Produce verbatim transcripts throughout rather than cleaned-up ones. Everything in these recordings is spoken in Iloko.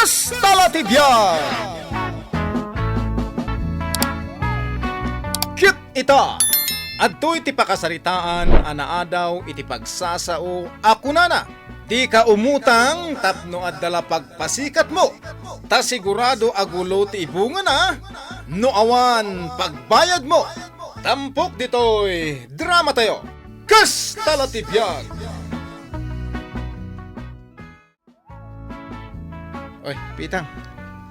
Hasta la ti biag! Ket ita, adtoy ti pakasaritaan a naadaw iti pagsasao a kunana, "Dika umutang tapno adda la pagpasikatmo, ta sigurado a gulo ti ibungana no awan pagbayadmo." Tampok ditoy dramatayo, Kasta la ti Biag! Oy, Pitang,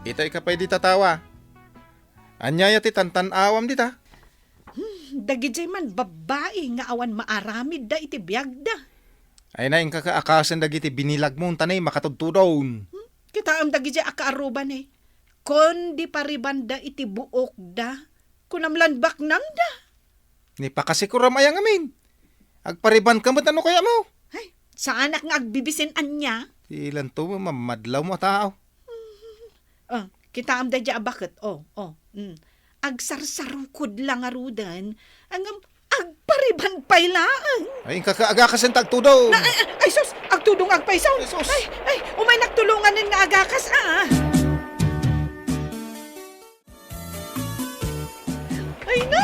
itay ka pay dita tawa. Ania aya ti tantan-awam dita? Hmm, dagidiay man babbai nga awan maaramidda iti biagda. Ay na, inka ka akasen dagiti binilagmo, ta ne, makatudtudon. Hmm, kitaem dagidiay a kaarrubane. Kundi paribanda iti buokda. Kunam lan baknangda. Ni pakasikuram aya ngamin. Agpariban ka met ano kaya mo? Ay, saanak nga agbibisin ania? Ilan to, mamadlaw mo a tao. Oh, kitaem daydiay a baket. Oh, oh. Mm. Agsarsarukod la ngaruden. Ngem agpariban pay laeng. Ay, inka ka agakasen ta agtudo. Na, ay, ay, ay, sus! Agtudo nga agpayso. Ay, sus! Ay, ay, umay nagtulonganen nga agakas, ah. Ay na,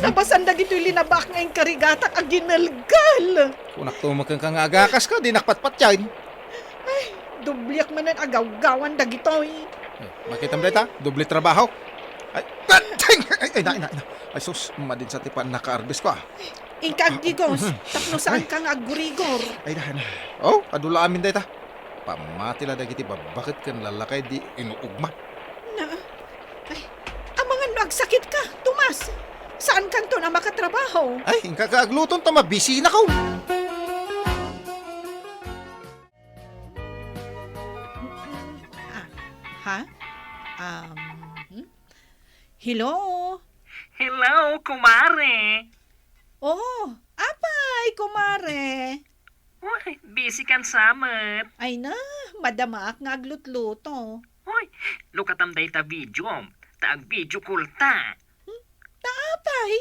nabasan dagitoy linabaak nga inkarigatak a ginelgel. Kunak tumaken ka nga agakas ka, di nakpatpatyan. Ay, dobliak manen a gawgawan dagitoy. Ay, makitam dayta, doble trabaho. Ay, ay, ay, ay, na, na, na. Ay, sus, madin sa ti pannakaarbes ko, ah. Inka agdigos, tapno saan ka nga aggurigor. Ay, na, na. Oh, adu la amin dayta. Pammati la dagiti babbaket ken lalakay di inuugma. Na, ay, amangan no agsakit ka, Tomas. Saan kanton a makatrabaho? Ay, inka ka agluton ta mabisina ko. Ah, ha? Um, hmm? Hello? Hello, kumare. Oh, apay, kumare. Uy, busy kan sa met. Ay na, madamaak nga aglutluto. Uy, lukatam dayta video, ta ag-video call ta. Hmm? Ta apay?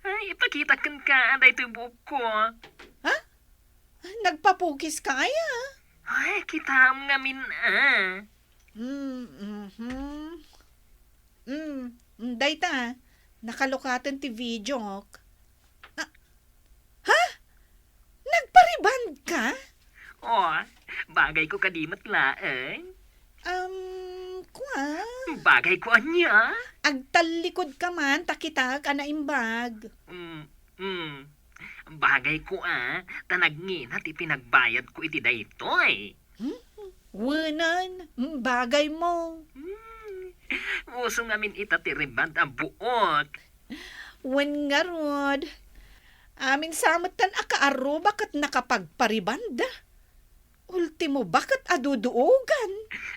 Ay, ipakitak kenka daytoy buokko. Ha? Nagpapukis ka aya? Ay, kitaem ngamin, ah. Mm, mhm. Mm, mm, dayta, nakalukaten ti videok. Ah, ha? Nagpariban ka? Oh, bagay ko kadi met laeng. Um, kua? Bagay ko ania? Agtallikod ka man, ta kitaek a naimbag. Mm, mm. Bagay ko, ah, ta nagngina ti pinagbayad ko iti daytoy. Hmm? Wenen, mm, bagay mo. Hmm. Uso ngamin ita ti rebond a buot. Wen ngarud, amin sa metten a kaarruba ket nakapagparibanda. Ultimo, baket a duduogan.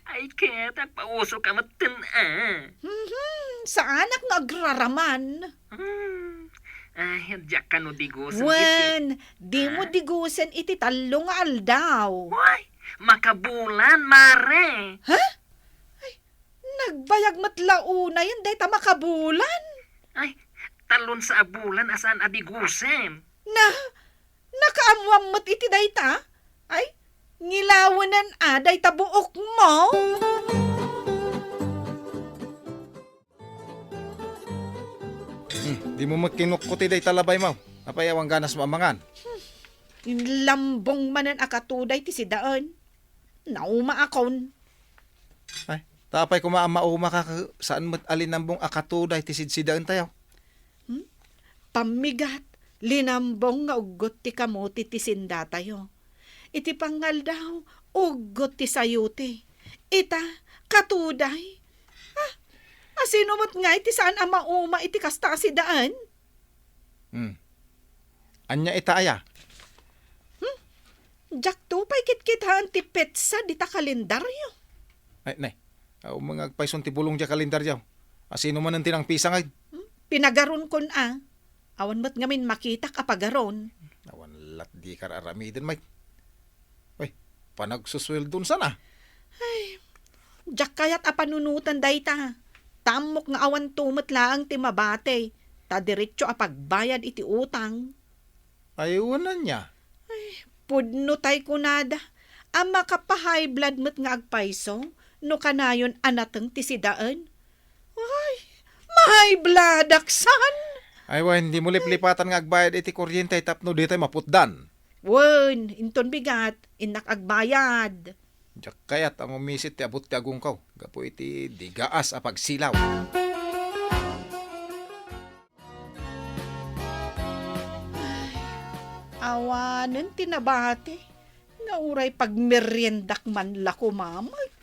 Ay, ket agpauso ka metten, ah. Mhm, saanak nga agraraman. Hmm. Ay, diak kano digusen iti Wen, dimo Ah? digusen iti tallo nga aldaw. Uy, makabulan, mare. Ha? Ay, nagbayag met la unayen dayta makabulan. Ay, talon sa a bulan a saan a digusen. Na, nakaammoam met iti dayta? Ay, ngilawenen a dayta buokmo? Hmm, dimo met kinukkuti dayta labaymo. Apay awan ganasmo a mangan? Hmm, inlambong manen a katuday ti sidaen. Naumaakon. Ay, ta apay koma a mauma ka, saan met a linambong a katuday ti sidsidaentayo? Hmm? Pammigat, linambong nga uggot ti kamote ti sindatayo. Iti pangaldaw, uggot ti sayote. Ita, katuday. Ah, asino met ngay ti saan a mauma iti kasta a sidaen? Hmm. Ania ita aya? Hmm? Diakto pay kitkitaen ti petsa dita kalendario. Ay, nay. Aw, nga agpayson ti bulong diay kalendario. Asino manen ti nangpisangay? Hmm? Pinagaronkon a. Awan met ngamin makitak a pagaron. Awan lat di kar-aramiden, Mike. Uy, panagsusueldon sana. Ay, diak kayat a panunoten dayta. Ta ammok nga awan to met laeng ti mabati, ta diretso a pagbayad iti utang. Ay, wen ania? Ay, pudno tay kunada. A makapahay blood met nga agpayso, no kanayon a nateng ti sidaen. Ay, maibladak san! Ay, wen, dimo liplipatan nga agbayad iti kuryente tapno ditay maputdan. Wen, inton bigat, innak agbayad. Diak kayat a ngumisit ti abut ti agungkaw gapu iti digaas a pagsilaw. Ay, awanen ti nabati nga uray pagmeriendak man la koma met.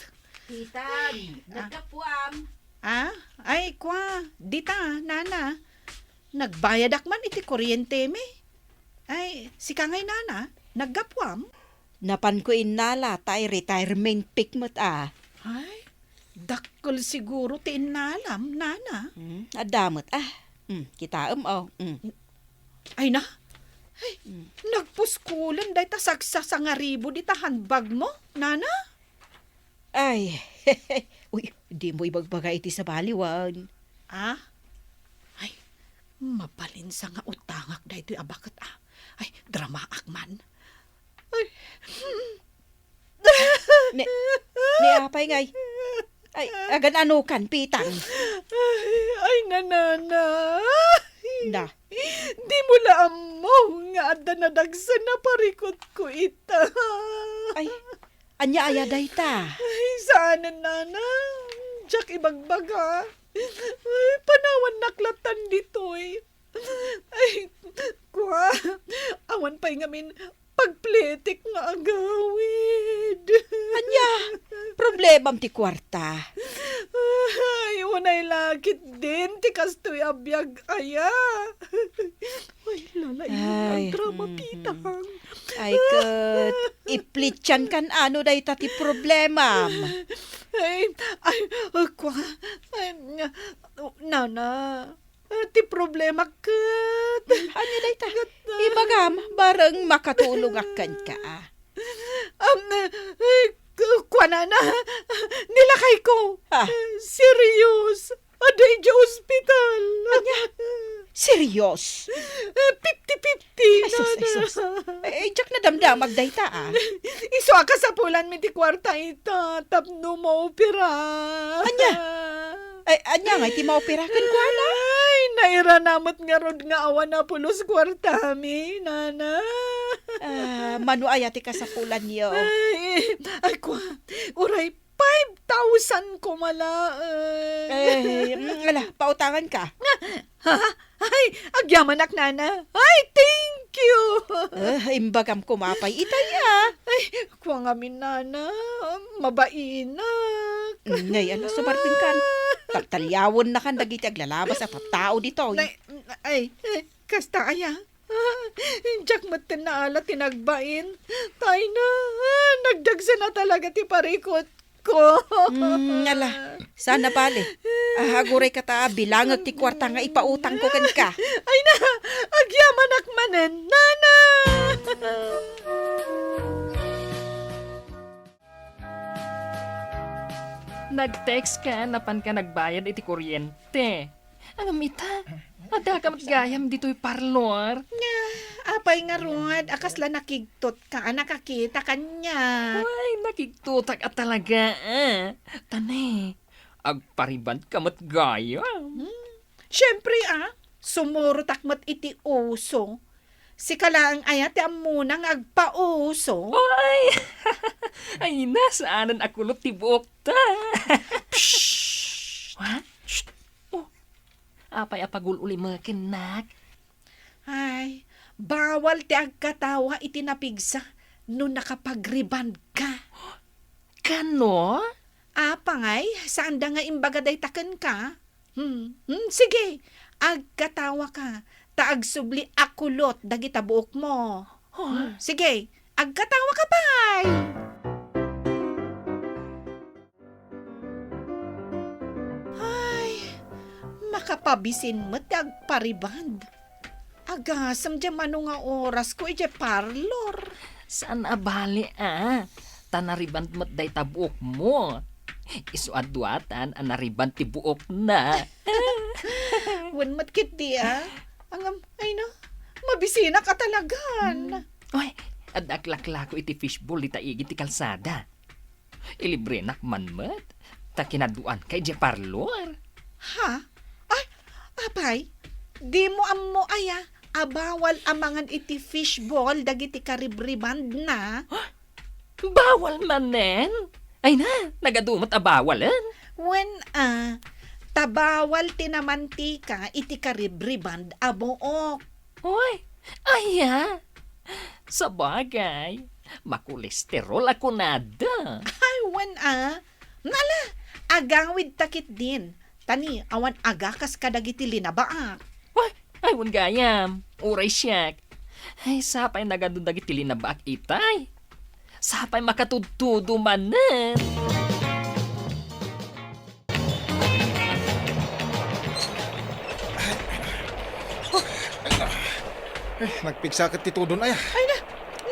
Tita, ay, ah. Naggapuam. Ah? Ay, kwa, dita, nana. Nagbayadak man iti kuryentemi. Ay, sika ngay, nana, naggapuam? Napanko innala ta retirement pay met a. Ay, dakkel siguro ti innalam, nana. Hmm, adda met a. Hmm, kitaem, o. Hmm. Ay na, ay, hmm, nagpuskulen dayta sagsasangaribo dita handbagmo, nana? Ay, uy, dimo ibagbaga iti sabali, wen. Ah? Ay, mabalin sa nga utangak daytoy a baket, ah. Ay, dramaak man. Ay. Ni, ni apay ngay? Ay, agan-anokan, Pitang? Ay, ay, nanana. Na. Dimo la ammo nga adda nadagsen a parikutko ita. Ay, ania aya dayta? Ay, saanen, nana. Diak ibagbaga. Ay, panawannak latan ditoy. Ay, kwa, awan pay ngamin pagpletek nga agawid. Ania? Problemam ti kuarta? Ay, unay la ketdin ti kastoy a biag aya. Ay, lalaing. Ay, ang drama, mm-mm. Pitang. Ay, ket iplitsankan ano dayta ti problemam? Ay, ay, ah, kwa, ay, nana, ah, ti problema ket. Ania dayta? Ket, ah, ibagam, bareng makatulongak kenka. Am, eh, ku-, kuanana, nilakayko. Ah. Serious. Adda idiay ospital. Ania? Serious? Eh, fifty fifty, ay, sus, ay, nana. Sus. Eh, diak nadamdamag dayta, ah. Isu a kasapulanmi ti kuarta ita, tapno maopera. Ania? Ay, ania ngay ti maopera kenkuana? Ay, nairana met ngarud nga awan a pulos kuartami, nana. Ah, mano aya ti kasapulanyo? Ay, ay, kwa, uray five thousand koma laeng. Eh, mm, ala, pautanganka. Ha? Ay, agyamanak, nana. Ay, thank you. Eh, imbagam koma pay itay, ah. Ay, kua ngamin, nana. Mabainak. Mm, ngay, ala, sumartingkan. Tagtaliawennakan dagiti aglalabas a tattao ditoy. Nay, ay, ay, kasta aya. Diak met ten naala ti nagbain. Tay na, nagdagsen a talaga ti parikutko. Mm, ala, saan a bale. Ah, agurayka ta bilangek ti kuarta nga ipautangko kenka. Ay na, agyamanak manen, nana! Nag-text ka, napanka nagbayad iti kuryente. Ngem ita, addaka met gayam ditoy parlor. Nga, apay ngarud a kasla nakigtotka a nakakita kaniak? Ay, nakigtotak a talaga, ah. Ta ne, agparibandka met gayam. Hmm. Siempre, ah, sumurotak met iti uso. Sika laeng aya ti ammona nga agpauso? Ay! Ay na, saanen a kulot ti buokta. Psst! What? Shh! Oh, apay a pagul-ulimekennak? Ay, bawal ti agkatawa iti napigsa no nakapag-rebond ka. Kano? Apay ngay, saanda nga imbaga dayta kenka? Hmm, hmm, sige, agkatawa ka, ta agsubli a kulot dagita buokmo. Huh? Hmm, sige, agkatawa ka pay! Ay, makapabisin met ti agpariband. Agasem diay mano nga orasko idiay parlor. Saan a bale, a. Ta nariband met dayta buokmo. Isu a duatan a nariband ti buokna. Wen met ketdi, a. Ngem, ay na, mabisinak a talagan. Hmm. Oy, adda laklako iti fishball dita igid ti kalsada. Ilibrenak man met, ta kinaduanka idiay parlor. Ha? Ay, apay, dimo ammo aya a bawal a mangan iti fishball dagiti karibribandna? Bawal manen? Ay na, nagadu met a bawalen. Wen a, ta bawal ti namantika iti karibriband a buok. Oy, aya? Sabagay, makolesterol a kunada. Ay, wen a. Nala, agawidta ketdin. Ta ni, awan agakas kadagiti linabaak. Ay, ay, wen gayam. Uray siak. Ay, sapay nagadu dagiti linabaak itay. Sapay makatudtudo manen. Ay, nagpigsa ket ti tudon, aya. Ay na,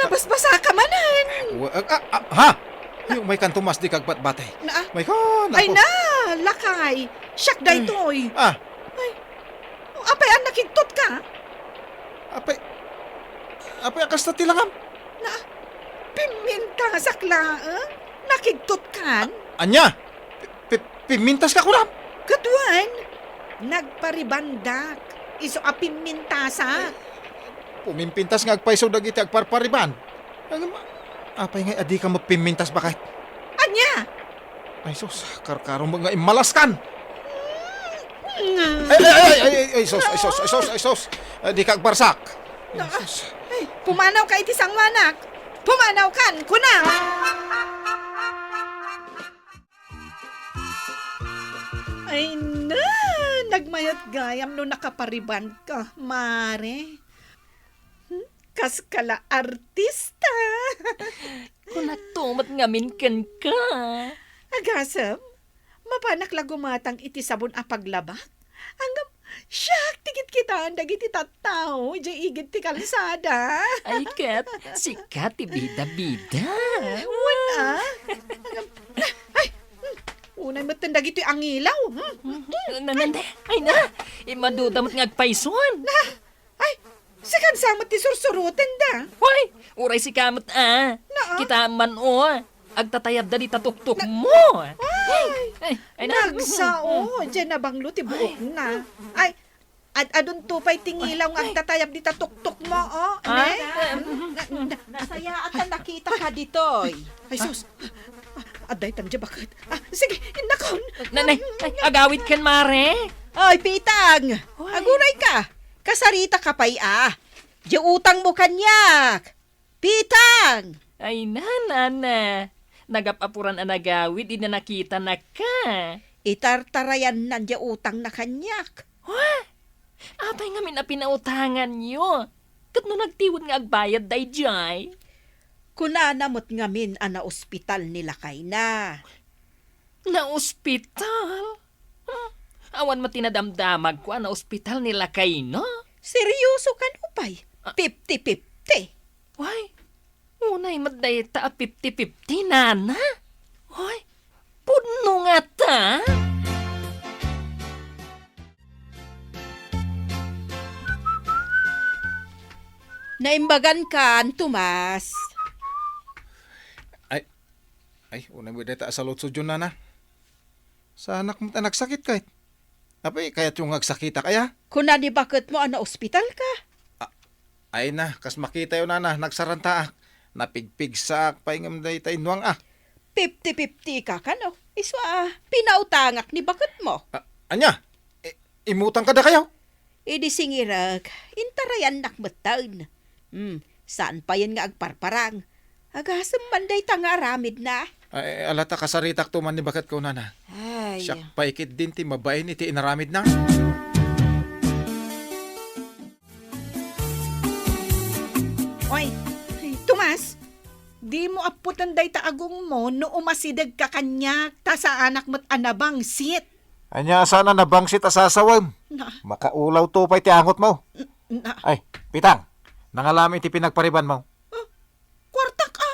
nabasbasa ka manen. Wa-, ah, ah, ah, ha? Ay, may kanto mas di kagbatbatay. Na, ah. May kan, Ay ako. na, lakay. Siak daytoy. Ah. Ay, apay an nakigtot ka? Apay, apay, a kasta ti langam? Na, pimmintasak laeng. Nakigtot kan? Ania? Pi-, pi-, pimmintas ka kunam? Kaduan, nagparibandak. Isu a pimmintasak. Pumimpintas nga agpayso dagiti agparpariban. Ngem, apay nga adika mapimmintas baket? Ania? Ay, sus, karkaro mo nga immalaskan. Mm. Ay, ay, ay, ay, ay, ay, sus, ay, sus, ay, sus, ay, sus. Ay, di ka agbarsak. Ay, sus. Ay, pumanaw ka iti sanguanak. Pumanaw kan, kuna. Ay na, nagmayat gayam no nakapariban ka, Mare. Hmm? Kas ka la artista. Kunakto met ngamin kenka. Agasem, mapanak la gumatang iti sabon a paglabak? Ngem, siak ti kitkitaan dagiti tattao, idiay igid ti kalsada. Ay, ket, sika ti bida-bida. Wen a. Ay, hmm, unay metten dagitoy a ngilaw. Hmm? Na, na, na, ay na, imaduda met nga agpayson. Na, Ay, sikan sa met ti sursuroten da. Hoy, uray sika met a. Naa. Kita man o, agtatayabda dita tuktok mo. Ay, ay, ay, na. Nagsao, diay nabanglo ti buokna. Ay, ad-adun to pay ti ngilaw nga agtatayab dita tuktok mo, o. Ah? Ne? Na, na, nasayaat a nakita ka ditoy. Ay, sus. Adda itan diay baket. Ah, sige, innakon. Nanay, ay, agawid ken, Mare. Ay, Pitang. Hoy. Aguray ka. Kasarita ka pay a. Diay utang mo kaniak. Pitang! Ay na, nana. Nagap-apuran a nagawid idi nakitanak ka. Itartarayannan diay utangna kaniak. Ha? Apay ngamin a pinautanganyo? Ket no nagtiwen nga agbayad daydiay? Kunana met ngamin a naospital ni lakayna. Naospital? Hmm, awan met ti nadamdamagko a naospital ni lakayna. Seryoso kano pay? Ah. Fifty fifty. Way, unay met dayta a fifty fifty, nana. Way, pudno ngata. Naimbagan kan, Tomas. Ay, ay, unay met dayta a saludsodyo, nana. Saanak met a nagsakit, ket? Apay, kayatyo nga agsakitak, aya? Kuna ni baketmo a naospital ka. A-, ay na, kas makitayo, nana, nagsarantaak. Napigpigsaak pay ngem dayta innuang a. Fifty fifty ka kano? Isu a, pinautangak ni baketmo. A-, ania? I-, imutang kadakayo? Idi singirek, intarayannak metten. Hmm, saan payen nga agparparang. Agasem man dayta nga aramidna. Ay, ala ta kasaritakto man ni baketko, nana. Ay. Siak pay ketdin ti mabain iti inaramidna. Oy, Tomas, dimo appoten dayta agongmo no umasidegka kaniak, ta saanak met a nabangsit. Ania a saan a nabangsit a sasawem? Na. Makaulawto pay ti angotmo. N-, na. Ay, Pitang, nangalam iti pinagparibanmo. Ah, kuartak a.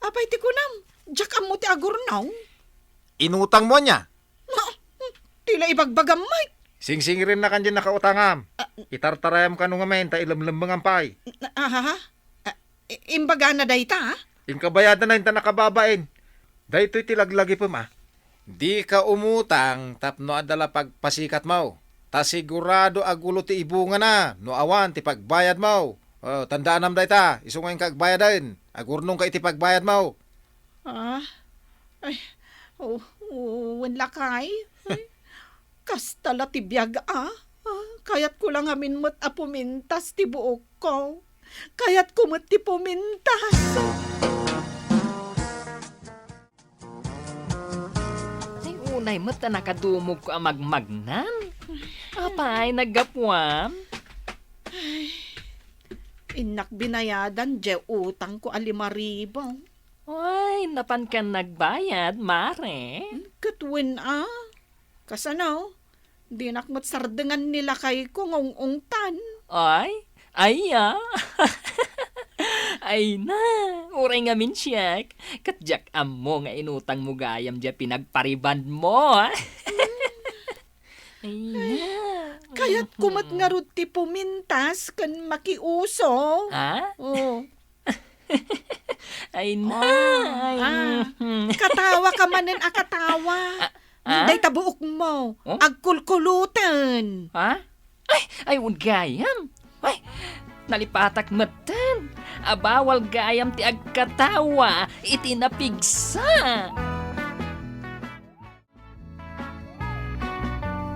Apay ti kunam, diak ammo ti agurnaw. Inutangmo ania? Na, ti la ibagbagam, Mike. Singsingirennakan diay nakautangam. Ah. Itartarayam kano ngamin ta ilemlemmengam pay. Na, aha. Ah, i-, imbagana dayta, ha? Inkabayadanna inta nakababain. Daytoy ti laglagipem, a. Dika umutang tapno adda la pagpasikatmo. Ta sigurado a gulo ti ibungana no awan ti pagbayadmo. O, tandaanam dayta, isu nga inka agbayaden. Agurnongka iti pagbayadmo. Ah? Ay, o, o, wen lakay? Ay, kasta la ti biag, a. Ah, kayatko la ngamin met a pumintas ti buokko. Kayatko met ti pumintas. Ay, unay met a nakadumogko a magmagnan. Apay, naggapuam? Ay, innak binayadan diay utangko a lima ribu. Ay, napankan nagbayad, mare? Hmm, ket wen, a. Kasano? Dinak met sardengan ni lakayko nga ung-ungtan. Ay, ay, a. Ay na, uray ngamin siak. Ket diak ammo nga inutangmo gayam diay pinagparibandmo, a. Ay na. Kayatko met ngarud ti pumintas ken makiuso. A? O. Ay na. O, ay, a. Mhm. Katawa ka manen a katawa. A, a? Dayta buokmo, o? Agkulkuloten. A? Ay, ay, wen gayam. Ay, nalipatak metten. A, bawal gayam ti agkatawa iti napigsa.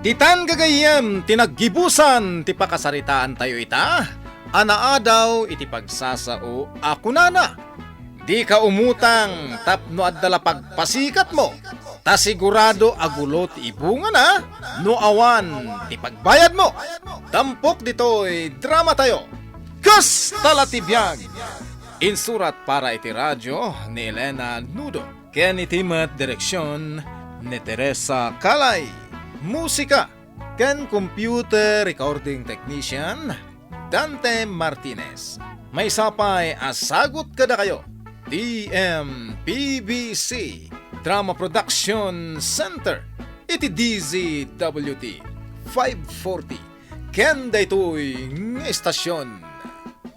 Ditan gagayyem ti naggibusan ti pakasaritaantayo ita a naadaw iti pagsasao a kunana, "Dika umutang tapno adda la pagpasikatmo, ta sigurado a gulo ti ibungana no awan ti pagbayadmo." Tampok ditoy dramatayo, Kasta la ti Biag! Insurat para iti radio ni Elena Nudo. Ken iti met direksion ni Teresa Calay. Musika ken computer recording technician, Dante Martinez. Maysa pay a sagut kadakayo, T M P B C Drama Production Center iti D Z W T five forty. Ken daytoy nga istasyon,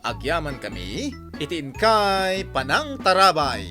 agyamankami iti inkay panangtarabay.